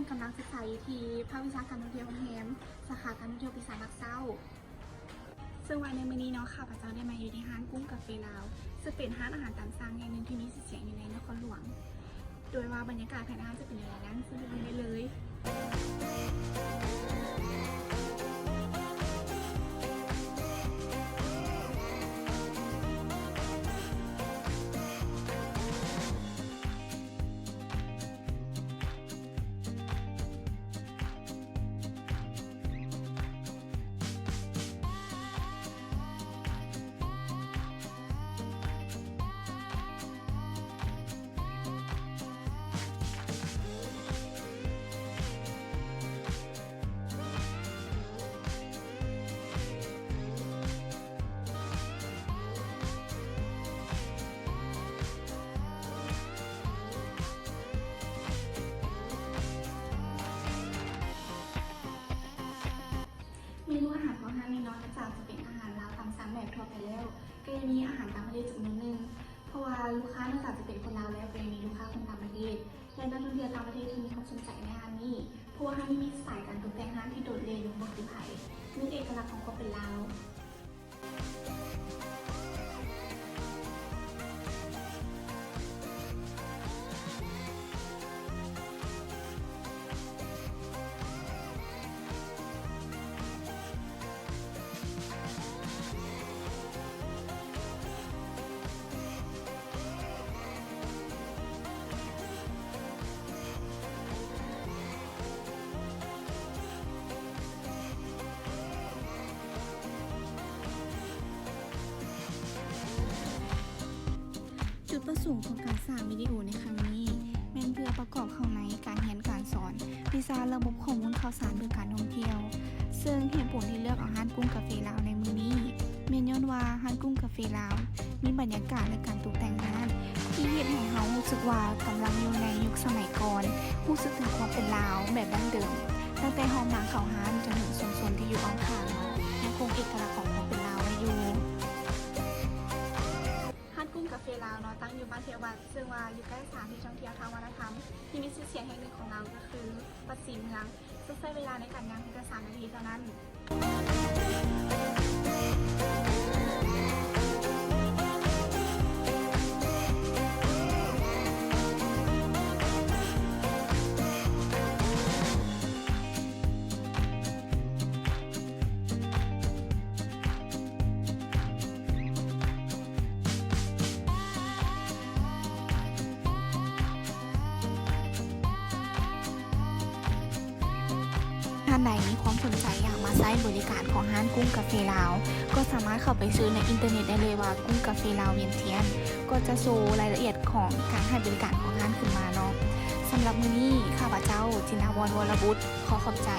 ກຳລັງສຶກສາຢູ່ທີ່ພາກວິຊາການທ່ອງທ່ຽວໂຮງແຮມ ສາຂາການທ່ອງທ່ຽວປີສາມພາກເຊົ້າ. ເຊິ່ງວ່າໃນມື້ນີ້ເນາະ ຂ້າພະເຈົ້າໄດ້ມາຢູ່ທີ່ຮ້ານກຸ້ງກາເຟລາວ ເຊິ່ງເປັນຮ້ານອາຫານຕາມສັ່ງແຫ່ງໜຶ່ງທີ່ມີຊື່ສຽງຢູ່ໃນນະຄອນຫຼວງ. ໂດຍວ່າບັນຍາກາດພາຍໃນຮ້ານຈະເປັນແນວໃດນັ້ນ ເຊີນໄປເບິ່ງໄດ້ເລີຍ. ເມນູອາຫານຂອງຮ້ານນີ້ເນາະ ນອກຈາກຈະເປັນອາຫານລາວຕາມສັ່ງແບບທົ່ວໄປແລ້ວ ກໍຍັງມີອາຫານຕ່າງປະເທດຈຳນວນໜຶ່ງ ເພາະວ່າລູກຄ້ານອກຈາກຈະເປັນຄົນລາວແລ້ວ ກໍຍັງມີລູກຄ້າຄົນຕ່າງປະເທດ ແລະ ນັກທ່ອງທ່ຽວຕ່າງປະເທດທີ່ມີຄວາມສົນໃຈໃນຮ້ານນີ້. ເພາະວ່າຮ້ານນີ້ມີສະໄຕລ໌ການຕົກແຕ່ງຮ້ານທີ່ໂດດເດັ່ນ ບໍ່ຄືໃຜ, ມີເອກະລັກຂອງຄວາມເປັນລາວ. ຈຸດປະສົງຂອງການສ້າງວິດີໂອໃນຄັ້ງນີ້ ແມ່ນເພື່ອປະກອບເຂົ້າໃນການຮຽນການສອນ ວິຊາລະບົບຂໍ້ມູນຂ່າວສານເພື່ອການທ່ອງທ່ຽວ. ເຊິ່ງເຫດຜົນທີ່ເລືອກເອົາຮ້ານກຸ້ງກາເຟລາວໃນມື້ນີ້ ແມ່ນຍ້ອນວ່າຮ້ານກຸ້ງກາເຟລາວ ມີບັນຍາກາດ ແລະ ການຕົກແຕ່ງຮ້ານ ທີ່ເຮັດໃຫ້ເຮົາຮູ້ສຶກວ່າກຳລັງຢູ່ໃນຍຸກສະໄໝກ່ອນ, ຮູ້ສຶກເຖິງຄວາມເປັນລາວແບບດັ້ງເດີມ, ຕັ້ງແຕ່ຫ້ອງນາງເຂົ້າຮ້ານຈົນເຖິງຊຸມຊົນທີ່ຢູ່ອ້ອມຂ້າງເນາະ ຍັງຄົງເອກະລັກຂອງຄວາມເປັນລາວໄວ້ຢູ່. ຮ້ານກຸ້ງກາເຟລາວເນາະ ຕັ້ງຢູ່ບ້ານເທວະວັດ ເຊິ່ງວ່າຢູ່ໃກ້ສະຖານທີ່ທ່ອງທ່ຽວທາງວັດທະນະທຳທີ່ມີຊື່ສຽງແຫ່ງໜຶ່ງຂອງລາວ ກໍຄືວັດສີເມືອງ. ເຊິ່ງໃຊ້ເວລາໃນການຍ່າງພຽງແຕ່ສາມນາທີເທົ່ານັ້ນ. ທ່ານໃດມີຄວາມສົນໃຈຢາກມາໃຊ້ບໍລິການຂອງຮ້ານກຸ້ງກາເຟລາວ ກໍສາມາດເຂົ້າໄປເສີດໃນອິນເຕີເນັດໄດ້ເລີຍວ່າ ກຸ້ງກາເຟລາວວຽງທຽນ ກໍຈະໂຊລາຍລະອຽດຂອງການໃຫ້ບໍລິການຂອງຮ້ານຂຶ້ນມາເນາະ. ສຳລັບມື້ນີ້ ຂ້າພະເຈົ້າ ຈິນນາວອນ ວໍລະບຸດ ຂໍຂອບໃຈ.